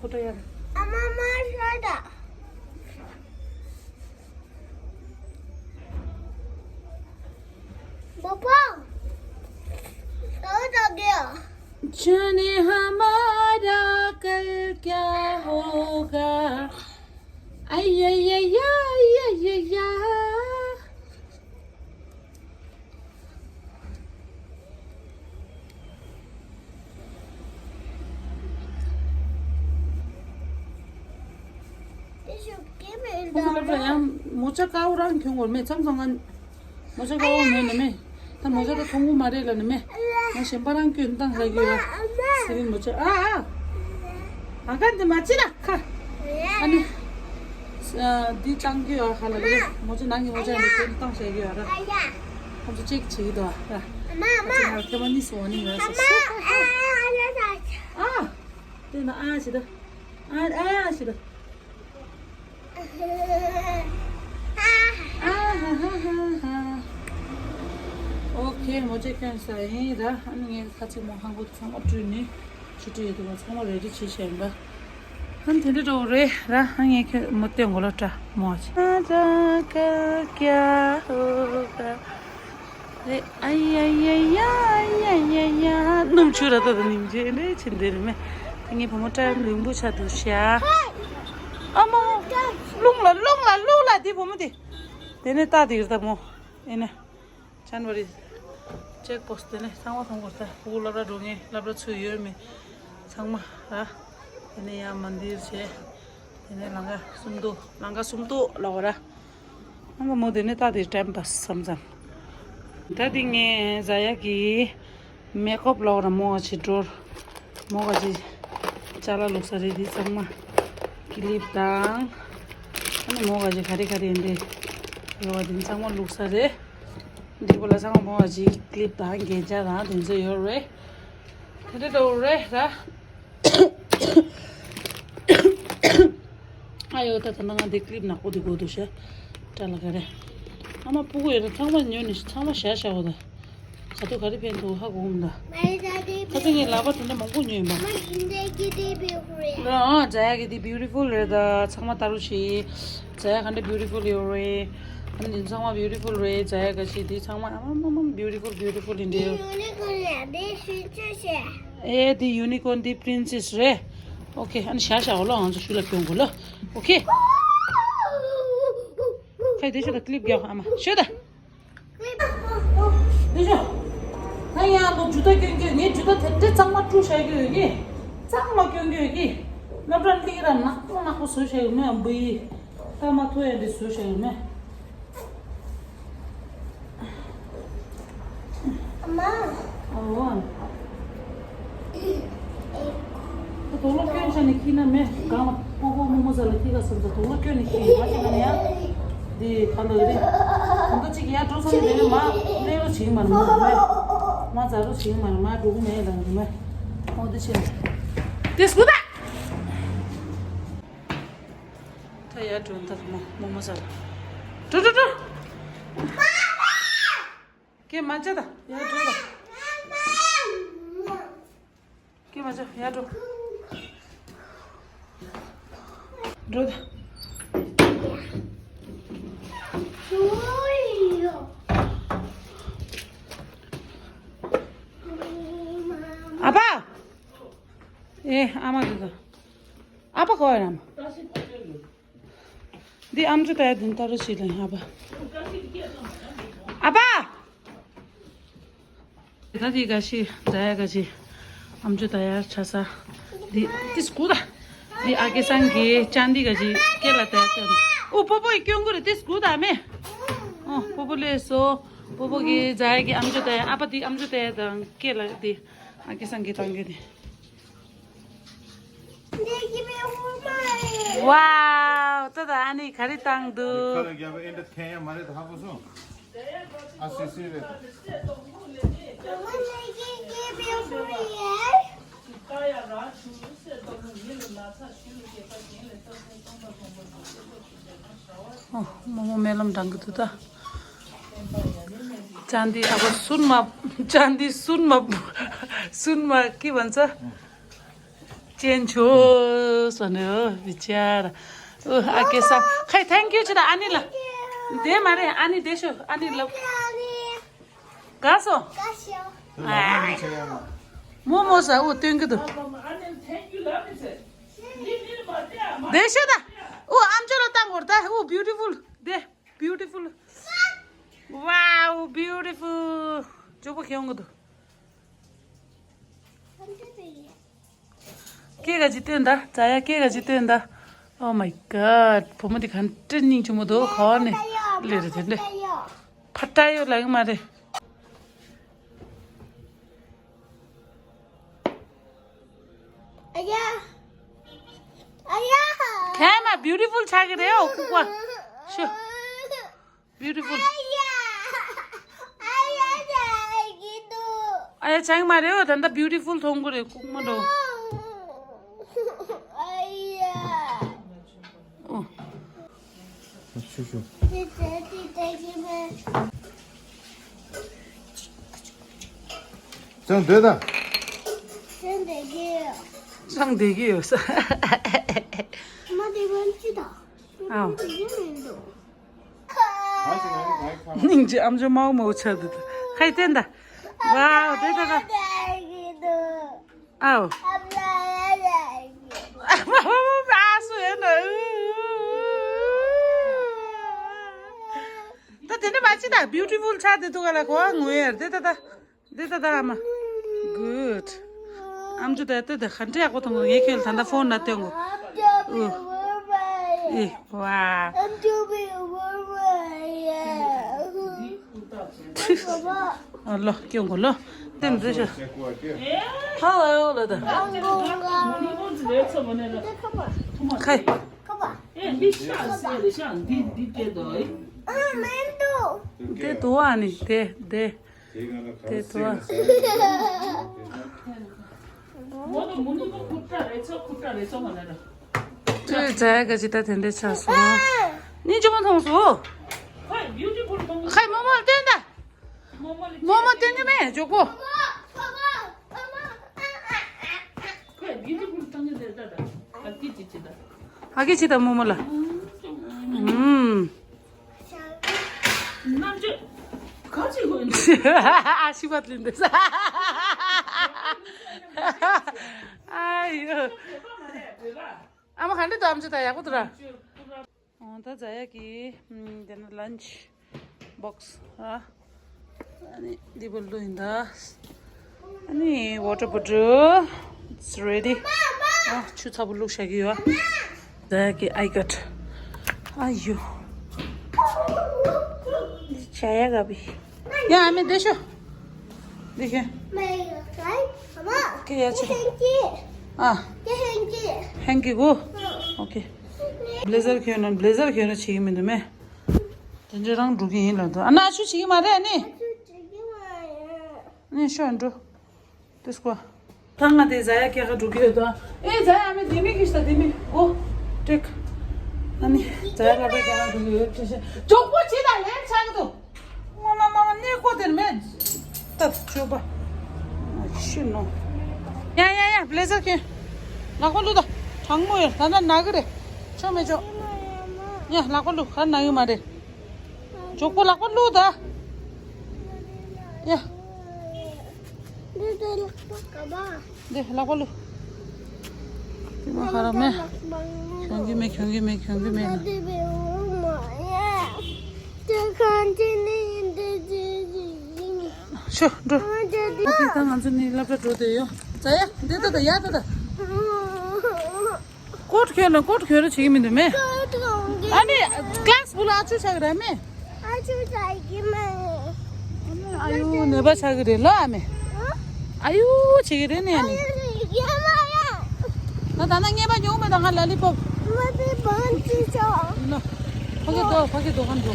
खोटा यार। अम्मा, मार छोड़ा। पापा, कहाँ जा गया? जाने हमारा कल क्या होगा। आई, आई, आई, आई, आई, आई, आई। ཁོང་ཚོ་སློབ་གྲྭ་ཡང་མོ་ཅག་དཀར་པོ་རང་གྱོན་དགོས་མེད་མཚམས་མཚམས་ང་མོ་ཅག་དཀར་པོ་མེད་ནི་མེད། ད་མོ་ཅག་ད་ཐུང་ངུ་མ་རེད་ལ་ནི་མེད། ང་གཞན་པ་རང་གྱོན་བཏང་ཤག་གི་ཡོད། སི་རིན་མོ་ཅག་ཨ་ཨ། ཨ་ཁ་འདི་མ་ཅི་ལ་ཁ། ཨ་ནི། འདི་བཏང་གི་ཡོད་ཁ་ལ་རེད། མོ་ཅག་ནང་གི་མོ་ཅག་འདི་གྱོན་བཏང་ཤག་གི་ཡོད་ར། ཁོང་ཚོ་ཅེག་བྱེད་ཀྱི་འདུག་ཨ་ར། ཁོང་ཚོ་ང་ལ་ཁེ་མ་ནི་སོང་ནི་ཡོད་ས་སོ། ཨ། དེ་ན་ཨ་ཞིག་ད། ཨ་ཨ་ཞིག་ད། ཨོ་ཁེ། མོ་ཅག་གྱོན་ས་ཡིན་ར། ཨ་ནི་ངས་ཁ་ཅིག་མོ་ཧང་གོ་ཚང་མ་བཀྲུས་ནས་ཆུ་བཀྲུས་ཡོད་དུ་བ་ཚང་མ་རེ་ཌི་བྱས་བཞག་ཡིན་པ། ཨ་ནི་དེ་འདྲ་འགྲོ་རེད་ར། ཨ་ངས་ཁྱོད་མོ་སྟོན་གོ་ལ་ཏྲ་མོ་ཨ་ཅི། རེད། ཨ་ཡ་ཡ་ཡ་ཡ་ཡ་ཡ། སྣུམ་ཆུ་ར་ད་ད་ནིམ་ཅེ་ལེ་ཆེ་འདིར་མེ། ད་ངའི་བུ་མོ་སྐྲ་ལུས་པོ་ཆགས་འདུག་ཤག་ཨ་མ། རླུང་ལ་རླུང་ལ་རླུང་ལ་འདི་བུ་མོ་འདི། དེ་ནས་ལྟ་འདིར་ད་མོ། ཨེ་ནས། ཅན་བ་རི། ཅེག་པོ་སི་དེ་ནས་ཚང་མ་མཐོང་དགོས་ད། ཕྲུ་གུ་སློབ་གྲྭ་འགྲོ་མཁན་སློབ་གྲྭ་ཚུད་ཡོད་མེད། ཚང་མ་ར། དེ་ནས་ཡང་མ་འདིར་བྱས། དེ་ནས་ལང་ཀ་སུམ་མདོ་ལང་ཀ་སུམ་མདོ་ལ་བ་ར། ཨ་མ་མོ་དེ་ནས་ལྟ་དེ་ཊེམ་པ་སི་བསམ་བསམ། ད་དེ་ངས་ཟ་ཡག་གི་མེ་ཀོབ་ལོག་ར་མོ་ག་ཅི་འགྲོར། མོ་ག་ཅི་ཅ་ལག་བླུགས་ས་རེད། དེ་ཚང་མ་ཀི་ལིབ་དང་། ཨ་ནི་མོ་ག་ཅི་ག་རེ་ག་རེ་འདི་ཡོད་པ་དེ་ཚང་མ་བླུགས་ས་རེད། འདི་པོ་ལ་ཚང་མ་མོ་ག་ཅི་ཀི་ལིབ་དང་རྒྱན་ཆ་དང་དེ་ཚོ་ཡོད་རེད། དེ་འདྲ་འགྲོ་རེད་ད། ཨ་ཡོ་ད་ད་ནང་ང་འདི་ཀི་ལིབ་ནག་པོ་འདི་དགོས་འདུག་ཤ། སྐྲ་ལ་ག་རེ། ཨ་མ་སྤུ་གུ་ཡོད་ན་ཚང་མ་ཉོས་ནས་ཚང་མ་བཞག་བཞག་འོ་ད། ག་དུས་ག་རེ་ཕན་ཐོགས་ཧ་གོ་མི་འདུག་ཁ་སང་ངས་ལག་པ་དེ་འདྲ་མང་པོ་ཉོས་ཡིན་པ། ཨ་ཛ་ཡ་གི་འདི་བིའུ་ཊི་ཕུལ་རེད་ད། ཚང་མ་ལྟ་རོགས་བྱེད། ཛ་ཡ་ག་འདྲ་བིའུ་ཊི་ཕུལ་ཡོད་རེད། ཨ་ནི་འདི་ཚང་མ་བིའུ་ཊི་ཕུལ་རེད། ཛ་ཡ་ག་ཞིག་འདི་ཚང་མ་ཨ་མ་མ་མ་བིའུ་ཊི་ཕུལ་བིའུ་ཊི་ཕུལ་ཡིན་འདྲ། ཨེ་འདི་ཡུ་ནི་ཀོན་འདི་པི་རིན་སེ་སི་རེད། ཨོ་ཁེ། ཨ་ནི་ཤ་ཤ་འོ་ལོ་ང་ཚོ་ཤུ་ལ་སྐྱོན་དགོས་ལོ། ཨོ་ཁེ། ཁ་དེ་ཤོད་ད་ཀི་ལིབ་རྒྱག་ཨ་མ་ཤོད་ད། དེ་ཤོད། ད་ཡང་ལོ་ཇུ་ཏ་སྐྱོན་སྐྱོན་ངས་ཇུ་ཏ་དེ་འདྲ་གཙང་མ་བཀྲུ་བྱ་རྒྱུ་ཡོད་ཀི། གཙང་མ་སྐྱོན་རྒྱུ་ཡོད་ཀི། སློབ་གྲྭ་སླེབས་ར་ནག་པོ་ནག་པོ་བཟོ་བྱ་ཡོད་མེད་འབུ་ཡི། ད་མ་ཐུ་ཡ་འདི་བཟོ་བྱ་ཡོད་མེད། ཨ་མ། ཨོ། དོ་ལོ་སྐྱོན་ཆ་ནས་ཁྱི་ན་མེ་གང་ལ་ཕོ་ཕོ་མོ་མོ་ཟ་ལ་ཁྱི་ག་སོང་ཙང་དོ་ལོ་སྐྱོན་ནས་ཁྱི་ཡིན་མ་ཁྱི་ན་ཡ། འདི་གང་ལ་རེད། གང་ལྟ་ཅིག་ཡ་འགྲོ་ས་ནས་དེ་ནས་མ་ལེ་རོ་བྱིང་མ་རེད་མ་རེད་མ། མ་ཛ་རོ་བྱིང་མ་རེད་མ་འགྲོ་གི་མེད་ལ་རེད་མ། ཨོ་འདི་ཆེ་ན། དེ་སུ་ད། ད་ཡར་འགྲོ་ད་མོ་མོ་མོ་ཟ་ལ། འགྲོ་འགྲོ་འགྲོ། ཀྱེ་མ་བྱ་ད་ཡར་འགྲོ་ད། ཀྱེ་མ་བྱ་ཡར་འགྲོ། འགྲོ་ད། ཨ་ཕ། ཨེ་ཨ་མ་འགྲོ་ད། ཨ་ཕ་གོ་ཡ་རམ། འདི་ཨམ་ཅོག་ད་ཡ་འདི་ལྟ་རུ་ཞིག་ལ་ཡིན་ཨ་ཕ། ཨ་ཕ། ད་འདི་ག་ཞིག་ད་ཡ་ག་ཞིག་ཨམ་ཅོག་ད་ཡ་ཆ་ས། འདི་ཏིས་གུ་ད། འདི་ཨ་ཀེ་སང་གི་ཅན་འདི་ག་ཅི་སྐེ་ལ་དེ་དེ། ཨོ་པོ་པོ་ཡི་སྐྱོན་གུ་རེ་ཏིས་གུ་ད་མེ། ཨོ་པོ་པོ་ལས་སོ། པོ་པོ་གི་ཛ་ཡ་གི་ཨམ་ཅོ་དེ་ཨ་པ་དེ་ཨམ་ཅོ་དེ་དང་སྐེ་ལ་དེ། ཨ་ཀེ་སང་གི་དང་གི་དེ། Wow, ད་ད་ཨ་ནི་ག་རེ་བཏང་འདུག་ཁ་ལ་རྒྱབ་ཨེ་འདྲ་འཐེན་ཡ་མ་རེད་ད་ཧ་གོ་སོང་། ཨ་སི་སི་རེད། ཨོ། རྨོ་མོ་སྨོན་ལམ་བགྲང་གི་འདུག་ད། ཅན་འདི་ཨ་ཁོ་སུན་མ། ཅན་འདི་སུན་མ། སུན་མ་ཀི་བན་ཚ། ཅན་ཆོ་སོ་ནེ་ཨོ་བི་ཅར། ཨོ་ཨ་ཀེ་ས་ཁའི་thank you ཆེ་ད་ཨ་ནི་ལ། དེ་མ་རེད་ཨ་ནི་དེ་ཤོ་ཨ་ནི་ལ། ག་སོ། རྨོ་མོ་ས་ཨོ་སྟོན་གི་འདུག་དེ་ཤོ་ད། ཨོ་ཨམ་ཅོ་ལ་བཏང་གོ་ད་ཨོ་beautiful དེ། Beautiful. Wow, beautiful. ཅོག་པོ་ཁྱེར་འོང་གི་འདུག་སྐད་ག་ཅི་སྟོན་ད། ཛ་ཡ་སྐད་ག་ཅི་སྟོན་ད། Oh my god. བུ་མོ་འདི་ག་འདྲ་སྙིང་རྗེ་མོ་འདུག་ག་ནས་སླེབས་རེད་དེ་འདྲ། ཕ་ཏྲ་ཡོད་ལབ་ཀྱི་མ་རེད། ཨ་ཡ། ཨ་ཡ། ཁ་མ་beautiful ཆགས་ཀྱི་རེད་ཨོ་ཁུག་པ། ཤོ། Beautiful. ཨ་ཡ། ཨ་ཡ་ཆགས་ཀྱི་འདུག་ཨ་ཡ་ཆགས་ཀྱི་མ་རེད་ཨོ་ད་ལྟ་beautiful མཐོང་གི་རེད་ཁུག་མ་འགྲོ། ཨ་ཡ། ཨོ། ཆུ་ཆུ། ཅང་འདོད་ད། ཅང་འདོད་ཀྱི་ཡོད། ཅང་འདོད་ཀྱི་ཡོད་ས། མ་དེ་བན་ཅི་ད། ཨའོ། དེ་ཡིན་མི་འདུག་སྙིང་རྗེ་ཨམ་ཅོག་མའོ་མའོ་ཆགས་འདུག་ཁ་ཡི་བསྟན་ད། ཝའོ་དེ་ད་ད། ཨའོ། ཨ་སུ་ཡིན་ན། ད་དེ་ནི་མ་ཅི་ད་beautiful ཆགས་དེ་འདུག་ག་ལ་གོ་ངུ་ཡར་དེ་ད་ད། འདི་ད་ད་ཨ་མ། Good. ཨམ་ཅོག་དེ་ད་ད་ཧན་ཏྲི་ཡག་པོ་མཐོང་གི་ངས་ཁྱོད་ལ་ད་ལྟ་ཕོན་ན་སྟོན་གོ་ཨུ། ཨེ། ཝ། ཨ་ལོ་སྐྱོན་གོ་ལོ། དེ་འདི་ཤ། Hello ལ་ད། ཁའི། དེ་དུ་ཨ་ནི་དེ་དེ། དེ་དོ། ཁོས་ཛ་ཡ་ག་ཅི་ད་དེ་འདྲས་ཆགས་སོང་། ནི་ཅི་མ་མཐོང་སོང་། ཁའི་རྨོ་མོ་ལ་སྟོན་ད། རྨོ་མོ་སྟོན་གི་མེད་ཇོ་ཀོ། ཨ་ཀི་ཅི་ད་རྨོ་མོ་ལ། ཨུམ། རྣམ་དཔྱོད་ག་ཅིག་ཡོད་ནི། ཨ་ཤི་བ་ལིན་དེ། ཨ་ཡོ། ཨ་མ་ག་འདྲ་འདུག་ཨམ་ཅོག་ད་ཡག་པོ་འདུག་ར། འོ་ད་ཛ་ཡ་གི་དེ་ན་lunch box ཨ་ནི་འདི་པོ་བླུགས་ཡིན་ད། ཨ་ནི་water bottle, it's ready. ཨ་ཆུ་ཚ་པོ་བླུགས་བཞག་གི་ཡོད། ཛ་ཡ་གི་I got. ཨ་ཡོ། ཛ་ཡ་ག་བི། ཡ་ཨ་མའི་དེ་ཤོ། དེ་ཤོ། ཀེ་ཡ་ཆི། ཨ། ཧན་གི་གོ། ཨོ་ཀེ། blazer གྱོན་ན་blazer གྱོན་ན་བྱེད་ཀྱི་མི་འདུག་མེ། དེ་འདྲ་རང་འགྲོ་གི་ཡིན་ལབ་འདུག་ཨ་ན་ཆུ་བྱེད་ཀྱི་མ་རེད་ཨ་ནི། ནི་ཤོ་འགྲོ། དེ་སྐོ། ད་ང་དེ་ཛ་ཡ་སྐྱེ་ཁ་འགྲོ་གི་ཡོད་དོ། ཨེ་ཛ་ཡ་ཨ་མའི་དེ་མི་གིས་ད་དེ་མི་གོ། ཀྲིག་ཨ་ནི་ཛ་ཡ་ལ་པའི་སྐྱེ་ཁ་འགྲོ་གི་ཡོད་ཅེས་བྱས། ཇོག་པོ་བྱེད་ད་ལན་ཆགས་ཀྱི་འདུག་ངོ་མ་མ་མ་གནས་སྐོ་དེར་མེད། ད་ཆོས་པ། ཤི་ནོ། ཡ་ཡ་ཡ་blazer གྱོན། ལག་པ་བླུགས་ད། གྲང་མོ་ཡོད་ད་ད་ན་གི་རེད། ཆོ་མེད་ཆོ། ཡ་ལག་པ་བླུགས་ག་ན་གི་མ་རེད། ཇོག་པོ་ལག་པ་བླུགས་ད། ཡ། འདི་ལག་པ་བླུགས། དེ་མ་ཁ་ར་མེད། གྱོན་གི་མེད་གྱོན་གི་མེད་གྱོན་གི་མེད་ལ། ཤོ་འགྲོ། ཨ་ཙི་ད་ང་ཚོ་ནི་སློབ་གྲྭ་འགྲོ་དེ་ཡོད། ཛ་ཡ་འདི་ད་ད་ཡ་ད་ད། ཀོཊ་ཁྱོད་ལ་ཀོཊ་ཁྱོད་ར་བྱེད་ཀྱི་མི་འདུག་མེ། ཨ་ནི་ཀླཱས་བུ་ལ་ཨ་ཆུ་ཆག་ར་མེ། ཨ་ཆུ་ཆག་གི་མེ། ཨ་ཡུ་ནེ་བ་ཆག་གི་རེད་ལ་ཨ་མེ། ཨ་ཡུ་བྱེད་ཀྱི་རེད་ནས་ཨ་ནི། ད་ད་ན་ངེས་པ་ཉུང་མེད་ད་ང་ལ་ལི་པོབ། ཕ་གི་དོ་ཕ་གི་དོ་ག་འགྲོ།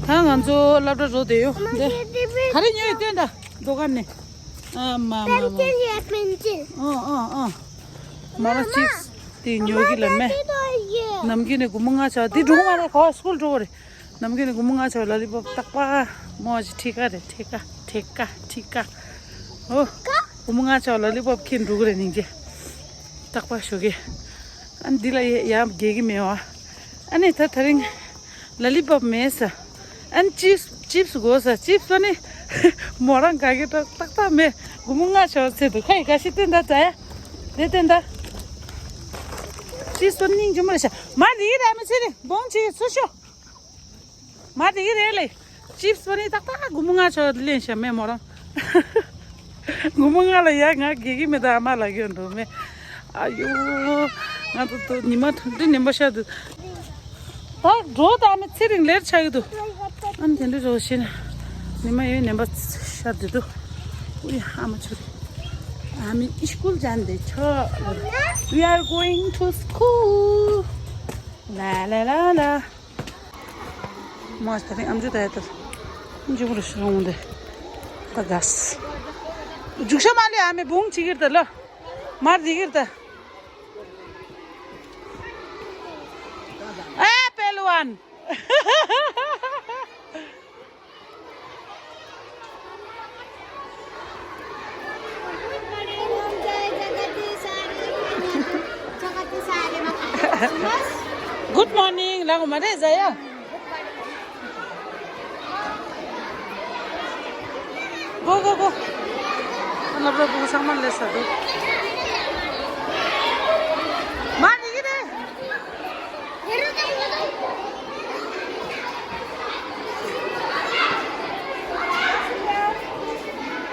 ད་ང་ཚོ་སློབ་གྲྭ་རོ་དེ་ཡོ་དེ། ག་རེ་ཉོས་ཡོད་སྟོན་ད་དོ་ག་ནས། ཨ་མ་མ་མ། པེན་སིལ་ཡ་པེན་སིལ། ཨོ་ཨོ་ཨོ། མ་ར་ཅིབས་དེ་ཉོ་གི་ལ་མེ། ནམ་རྒྱུན་ནས་སྒོར་མོ་ལྔ་ཆ་དེ་འགྲོ་མ་རེད་ག་བ་སྐུལ་འགྲོ་རེད། ནམ་རྒྱུན་ནས་སྒོར་མོ་ལྔ་ཆ་ལ་ལི་པོབ་རྟག་པ་མོ་ཅི་ཁྲི་ཀ་རེད་ཁྲི་ཀ་ཁྲི་ཀ་ཁྲི་ཀ། ཨོ། སྒོར་མོ་ལྔ་ཆ་ལ་ལི་པོབ་ཁྱེར་འགྲོ་གི་རེད་ཉིན་གྱི། རྟག་པ་ཞོག་གི། ཨ་འདི་ལ་ཡ་ཡ་རྒྱག་གི་མེད་བ། ཨ་ནི་ད་ད་རིང་། ལ་ལི་པོབ་མེད་ས། ཨན་ཅིབས་ཅིབས་དགོས་ས་ཅིབས་ནི། མོ་རང་ག་གེ་ཏག་ཏག་ཏག་མེད། སྒོར་མོ་ལྔ་ཆ་ཚད་དུ་ཁ་ཡི་ག་ཤི་སྟན་ད་ཙ་ཡ། དེ་སྟན་ད། ཅིབས་སྙིང་རྗེ་མོ་རེད་ཤག་མ་དེ་གི་ར་མི་ཚེ་རིང་བོང་ཆེ་གི་ཚུར་ཤོག་མ་དེ་གི་རེད་ལེ། ཅིབས་ནི་ཏག་ཏག་སྒོར་མོ་ལྔ་ཆ་ལེན་ཤག་མེད་མོ་རང་། སྒོར་མོ་ལྔ་ལ་ཡ་ང་དགེ་གི་མེད་ད་ཨ་མ་ལ་གི་འགྲོ་མེད། ཨ་ཡོ། ང་ཚོ་ཏོ་ཉི་མ་ཐུང་ཏི་ནེམ་པ་ཤ་དུ། ད་འགྲོ་ད་ཨ་མ་ཚེ་རིང་ལེར་ཆག་གི་འདུག་ཨ་མ་དེ་འདྲ་རོ་ཤེ་ན། ཉི་མ་ཡོད་ནེམ་པ་ཤ་དུ་འདུག་ཨུ་ཡ་ཨ་མ་ཆུ་རེ། ཨ་མ་ཨི་སྐུལ་ཅན་དེ་ཆོ། We are going to school. ལ་ལ་ལ་ལ། མོ་ཨ་ད་རིང་ཨམ་ཅོག་ད་ཡ་ད། ཨམ་ཅོག་རུ་ཤོང་དེ། ད་གས། རྒྱུག་ཤ་མ་ལས་ཨ་མའི་བུང་ཅི་གིར་ད་ལ། མར་དི་གིར་ད། ཨེ་པེལ་ཝན། Good morning. ལགས་མ་རེད་ཟ་ཡ། གོ་གོ་གོ། ང་ལབ་ར་བུ་ཚང་མ་ལས་ས་འདུག་མ་ནི་གི་རེད།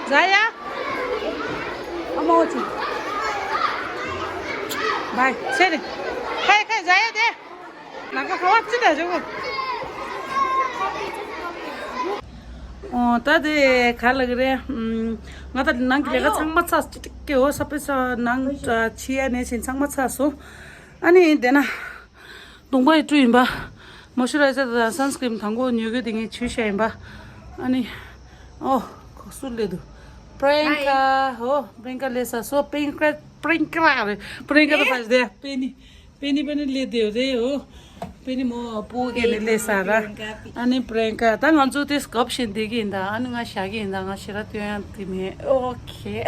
ཟ་ཡ། ཨ་མ་འོ་ཅི། བའི་ཚེ་རིང་། ཁའི་ཁའི་ཟ་ཡ་དེ། ནང་ཁ་ཁ་བ་ཅི་འདྲ་བྱུང་། ཨོ་ད་དེ་ག་ལ་གི་རེད། ང་ད་ནང་གི་ལས་ཀ་ཚང་མ་ཚར་ཅི་ཀེ་འོ་ས་པེ་ས་ནང་ཕྱི་ཡ་ནས་ཕྱིན་ཚང་མ་ཚར་སོང་། ཨ་ནི་དེ་ན། གདོང་པ་ཡི་བཀྲུ་ཡིན་པ། མོ་ཤུ་རའི་ཛར་དང་སན་སི་ཀྲིམ་དང་པོ་ཉོ་གི་དེ་ངས་བྱུས་བཤད་ཡིན་པ། ཨ་ནི། ཨོ། ཁོ་སུ་ལས་འདུག་པྲེན་ཀ་ཧོ། པྲེན་ཀ་ལས་ས་སོ། པྲེན་ཀ་པྲེན་ཀ་རེད། པྲེན་ཀ་ད་པ་ཞིག་དེ་པེ་ནི། པེ་ནི་པེ་ནི་ལས་དེ་རེད་ཨོ། པེ་ནི་མོ་པོ་གེ་ནི་ལས་ས་ར། ཨ་ནི་པྲེན་ཀ་ད་ང་ཚོ་དེ་སྐབས་ཤིག་འདེགས་ཀྱི་ཡིན་ད། ཨ་ནི་ང་བཞག་གི་ཡིན་ད། ང་ཞེ་དྲག་སྟོན་ཡང་དེ་མེད། ཨོ་ཁེ།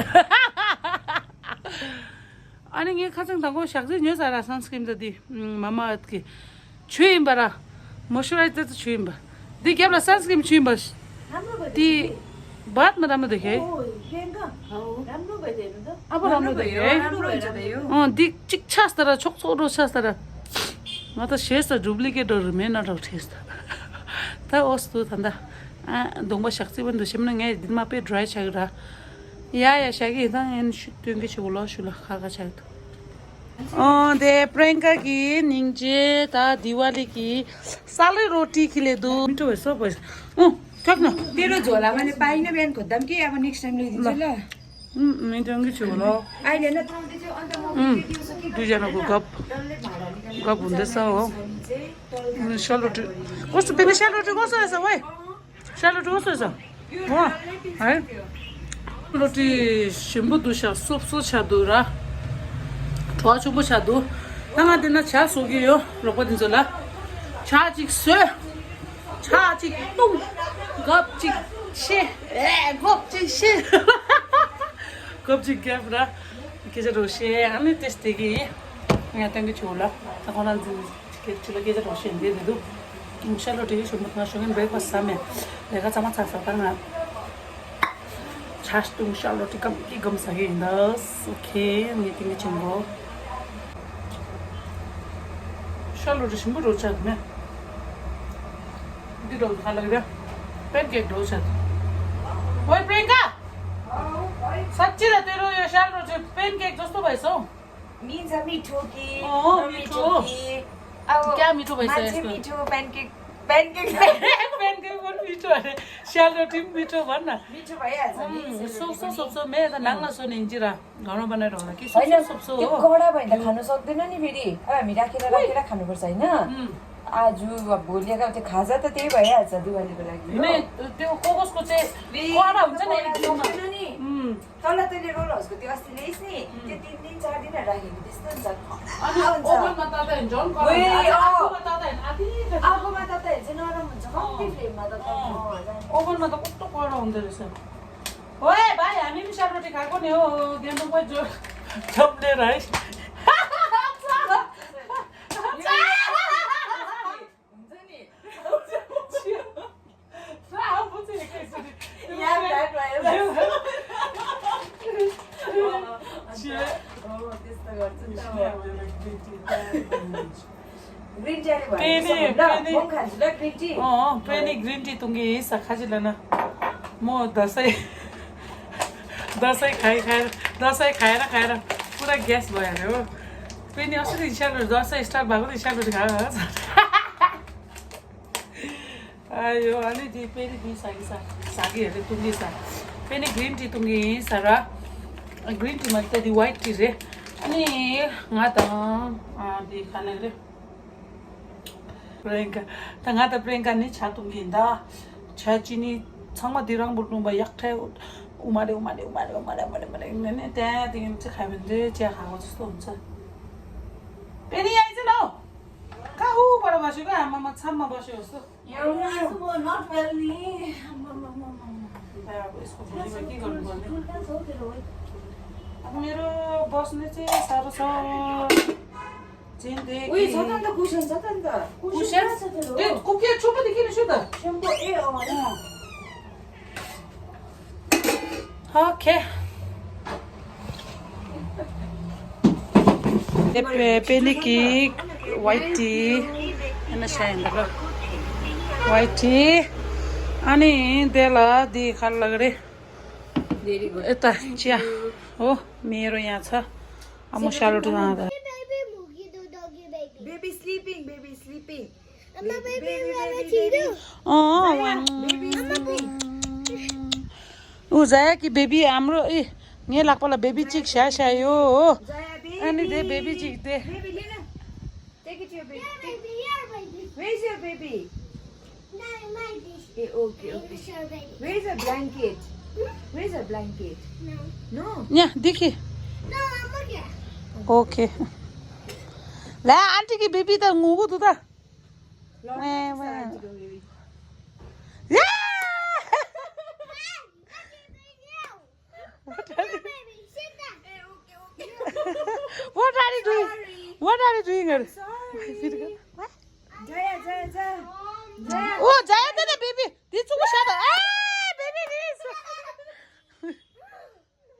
ཨ་ནི་ངས་ཁ་སང་དང་པོ་ཞག་རྩི་ཉོས་ཚར་ར་སན་སི་ཀྲིམ་དང་དེ་མ་མ་ཨད་ཀི། བྱུས་ཡིན་པ་ར། མོ་ཤུ་རའི་ཛར་དེ་བྱུས་ཡིན་པ། འདི་རྒྱབ་ལ་སན་སི་ཀྲིམ་བྱུས་ཡིན་པ། དེ། བཱད་མ་རམ་ལོ་དེ་ཧེ། ཨ་བ་རམ་ལོ་དེ་ཧེ། ཨོ་འདི་གཅིག་ཆགས་ས་ར་ཆོག་ཆོག་འགྲོ་ཆགས་ས་ར། ང་ད་ཞེས་ས་ཌུབ་ལི་ཀེ་ཊི་འགྲོ་རུ་མེད་ན་འགྲོ་ཁྲིས་ད། ད་ཨོ་སྟུ་ད་ད། ཨ་གདོང་པ་ཞག་རྩི་བ་འདུག་ཤེས་མ་ན་ངས་འདི་མ་དཔེ་ཌི་རའི་ཆགས་ཀྱི་ར། ཡ་ཡ་ཞག་གི་ད་ངན་ཤུ་སྟོན་གི་ཆུ་གུ་ལོ་ཤུ་ལ་ཁ་ཁ་ཆགས་འདུག་ཨོ་དེ་པྲེན་ཀ་གི་སྙིང་རྗེ་ད་དི་ཝ་ལི་གི་སཱ་ལི་རོ་ཏི་ཁི་ལེ་འདུག་མི་འགྲོ་བའི་སོ་པོ། ཨོ་ཁྱོད་ནོ། དེ་རུ་འཛོ་ལ་མ་ནི་པ་ཡིན་ན་བན་གོ་དམ་གི་ཡ་མ་ནིག་སམ་ལི་དི་ཇི་ལ། ཨུམ་མི་འདོན་གི་ཆུ་ལོ། ཨུམ་དུ་ཇ་ན་གོ་གབ་གབ་འདི་ས་འོ། ཤ་ལོ་ཏི་གོ་སོ་པེ་ནི་ཤ་ལོ་ཏི་གོ་སོ་ཡ་ས་ཝེ། ཤ་ལོ་ཏི་གོ་སོ་ཡ་ས། ཨོ། ཨེ། ལོ་ཏི་ཞིམ་པོ་འདུག་ཤག་སོབ་སོབ་ཆགས་འདུག་ར། བྲོ་བ་ཆུང་པོ་ཆགས་འདུག་ད་ང་འདི་ན་ཇ་བཟོ་གི་ཡོད་རོགས་པ་འདི་ཚོ་ལ། ཇ་གཅིག་བཟོས། ཇ་གཅིག་བཏུང་། གབ་གཅིག་ཤེ། ཨེ་གབ་གཅིག་ཤེ། གབ་གཅིག་གབ་ར། སྐད་ཆ་རོ་ཤེ་ཨ་ནི་ཏེས་དེ་གི། ང་སྟོན་གི་ཆུ་ལ། ད་ཁོ་རང་འཛིན། ཁྱེད་ཚོ་ལ་སྐད་ཆ་རོ་ཤེས་འདི་རེད་འདུག་ཤ་ལོ་ཏི་གི་ཞོ་མོ་ང་ཞོ་གིན་བྷེ་རེག་ཕ་སི་ཟ་མེད། ལས་ཀ་ཚང་མ་ཚར་ཚར་ད་ང་། ཇ་བཏུང་ཤ་ལོ་ཏི་སྐམ་གི་སྐམ་ཟ་གི་ཡིན་ད། ཨོ་ཁེ་ངས་ཏིང་གི་ཆེན་པོ། ཤ་ལོ་ཏི་ཞིམ་པོ་རོ་ཆགས་མེད། འདི་འགྲོ་ག་ལ་རེད། པན་ཀེག་འགྲོ་ཆགས། ཝེ་པྲེན་ཀ साँच्चै त तेरो यो स्यालरोटी pancake जस्तो भएछ हौ। मिठो छ, मिठो कि? अँ, नमिठो मिठो। कि? अब क्या मिठो भएछ मान्छे यसको? मिठो, pancake, pancake। Pancake पनि मिठो अरे, स्यालरोटी पनि मिठो भन न। मिठो भइहाल्छ नि, उम्, सेलरोटी सोप्सो, पनि। सोप्सो, मे त नाङ्ला सोने इन्जिरा। घरमा बनाएर होला कि होइन, सोप्सो, सोप्सो त्यो हो। कडा भयो भने त खानु सक्दैन नि फेरि। अब हामी राखेर, राखेर खानुपर्छ, होइन? उम्। आज, अब भोलि, अब त्यो खाजा त त्यही भइहाल्छ दिवालीको लागि, हो? मे-, त्यो कोकोसको चाहिँ कडा हुन्छ नि, कडा एकदम। सक्दैन नि। उम्। तल तैँले रोल हाउसको त्यो अस्ति ल्याइस् नि, उम्। त्यो तिन दिन, चार दिन राखेको त्यस्तो हुन्छ, कडा अनि हुन्छ। ओभनमा ताता झन् कडा ओए, हुन्छ। अझ अँ। आगोमा ताता आगोमा ताता चाहिँ नरम हुन्छ, कम्ती अँ। Flameमा त अँ। ओभनमा त कस्तो कडा हुँदो रहेछ। ओए भाइ, हामी पनि स्यालरोटी खाएको नि हो, गान्तोकमै जो जम्ने राइस। हुन्छ नि। Green tea अरे भयो, पेनी, ल, पेनी। म पनि खान्छु ल, green tea। अँ, पेनी green tea तुङ्गे यही सखा चाहिँ ल न। म दसैँ, दसैँ खाइ खाएर, दसैँ खाएर खाएर पुरा ग्यास भइहाल्यो हो। पेनी अस्ति इच्छा गर्यो, दसैँ start भएको त इच्छा गर्यो खा। आयो, अनि ती पेनी दुई सागी सा, सागीहरू तुङ्गे सा। पेनी green tea तुङ्गे यही सरा। Green tea मा त दी white tea रे। अनि ང་དང་ཨ་འདི་ཁ་ལག་རེད། Priyanka. ད་ང་དང་Priyanka ནི་ཆ་འཐུང་གིན་ད། ཆ་ཅི་ནི་ཚང་མ་འདི་རང་བུར་འཐུང་པ་ཡག་ཐལ། ཨུ་མ་རེ་ཨུ་མ་རེ་ཨུ་མ་རེ་ཨུ་མ་རེ་ཨུ་མ་རེ་ཨུ་མ་རེ་ངས་ནི་དེ་དེ་ཡིན་ཚེ་ཁ་བན་རེ་ཅེ་ཧ་གོ་ཚོ་སྟོན་ཚེ། པེ་ནི་ཡ་ཡིན་ཚེ་ནོ། ཁ་ཧུ་པ་ར་བ་ཤུ་ག་ཨ་མ་མ་ཚམ་མ་བ་ཤུ་སོ། Not well ni. ད་ཡ་གོ་ཨིས་ཁོ་བུ་ལི་མ་ཀི་གོ་ནི་གོ་ནི། मेरो बस्ने चाहिँ साह्रो छ। चिन्ते उयो छ त, अन्त कुसन छ त, अन्त कुसन कुसन? छ त, त्यो कुकिया छुपा देखिन छु त। सेम्पो, ए, अँ, अँ। ओके। ते पे-, पेनी कि white tea, होइन, सायद ल। White tea, अनि त्यसलाई दि खाल लग रे। यता चिया हो, मेरो यहाँ छ। अब म स्यालरोटी बनाउँदा। Baby sleeping, baby sleeping. Baby, baby, baby, baby. अँ, Zaya, baby sleeping. ऊ जाया कि बेबी हाम्रो, ए, ङे लाग्पाला बेबी चिक स्या स्या यो हो। Zaya, baby. अनि दे बेबी चिक दे। Baby, ले न। Take it to your baby. Here, baby, here, baby. Where is your baby? No, my this. A, okay, okay. Where is your baby? Where is your blanket? Hmm? Where is your blanket? No. No? यहाँ देखि। No, I'm okay. Okay. ला, आन्टी कि बेबी त ङुगु दु त। ए, वा। या! What are you doing? What are you doing? Sorry. Jaya, Jaya, Jaya. Jaya. Oh, Jaya, the baby. This was shut up. Hey, baby, this.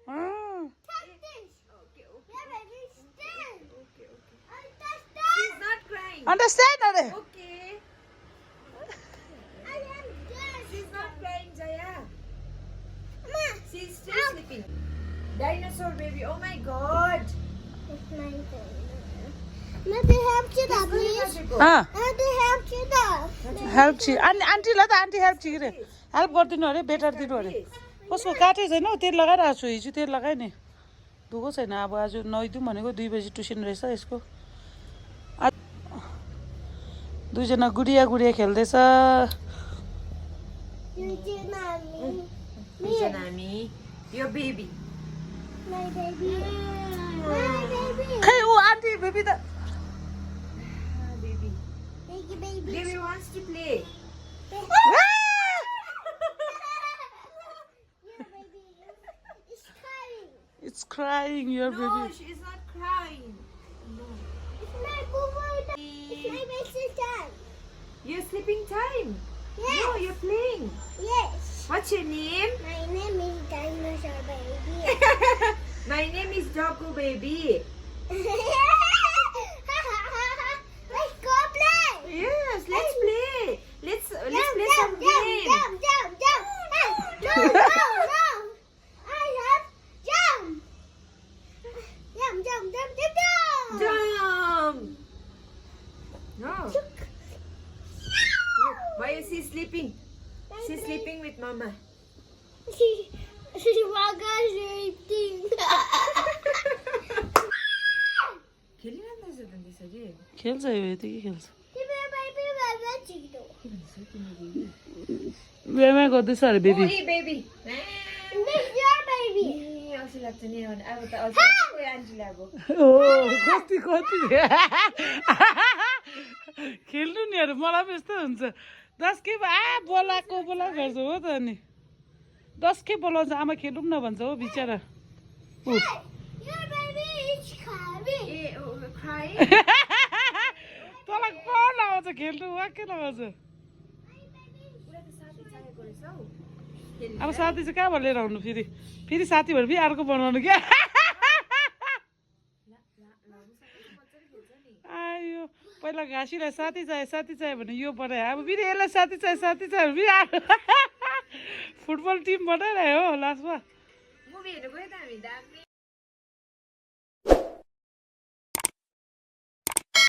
Mm. Touch this. Okay, okay. Yeah, baby, stand. Okay, okay. Understand? Understand, अरे? Okay. I am good. She's not crying, Jaya. Mama. She's still sleeping. Dinosaur baby, oh my God. It's my turn. Mama, help to the, please. हाँ। Mama, help to the. Help ची। आन-, आन्टीलाई त aunty help ची रे। Help गरिदिनु अरे, बेटर दिनु अरे। उसको काटे छैन हौ, तेल लगाइरहेको छु, हिजो तेल लगाएँ नि। दुःख छैन, अब आज नुहाइदिउँ भनेको, दुई बजी ट्युसन रहेछ यसको। आ-, दुईजना गुडिया गुडिया खेल्दैछ। दुईजना हामी। दुईजना हामी। यो baby. My baby। My baby। खै, ऊ आन्टी बेबी त। Baby. Baby, baby। Baby wants to play। Your baby is, is crying. It's crying, your baby. No, she is not crying. No. It's my boo boo. It's my best sister. Your sleeping time? Yes. No, you're playing. Yes. What's your name? My name is Dinosaur Baby. My name is Doggo Baby. Let's go play. Yes, let's play. Let's, let's play some game. Jump, jump, jump, jump. Hey, no, no, no. I have She's sleeping with mama. She, she was sleeping. Kelly lan da zaten de sari. खेल्छ यो यतिकै खेल्छ Give me a baby, baby, chiquito. वेमा गर्दैछ अरे Oh, baby hey, baby. This is your baby. ए, अल्छी लाग्छ नि अब त अल्छी लाग्छ। कोही आन्टीलाई अब ओ कति कति खेल्नु नि अरे मलाई पनि यस्तो हुन्छ दस के आ बोलाएको बोला गर्छ हो त अनि दस के बोलाउँछ आमा खेलौँ न भन्छ हो बिचरा ऊ Your baby is crying. ए, ओ, crying. तँलाई कहाँ लगाउँछ खेल्नु वाक्कै लगाउँछ उसलाई त साथी चाहिएको रहेछ हौ। अब साथी चाहिँ कहाँबाट लिएर आउनु फेरि फेरि साथीहरू फेरि अर्को बनाउनु क्या आयो पहिला घाँसीलाई साथी चाहियो साथी चाहियो भने यो बनायो अब फेरि यसलाई साथी चाहियो साथी चाहियो फेरि फुटबल टिम बनाइरह्यो हो लास्टमा मुभी हेर्नु गयो त हामी दामी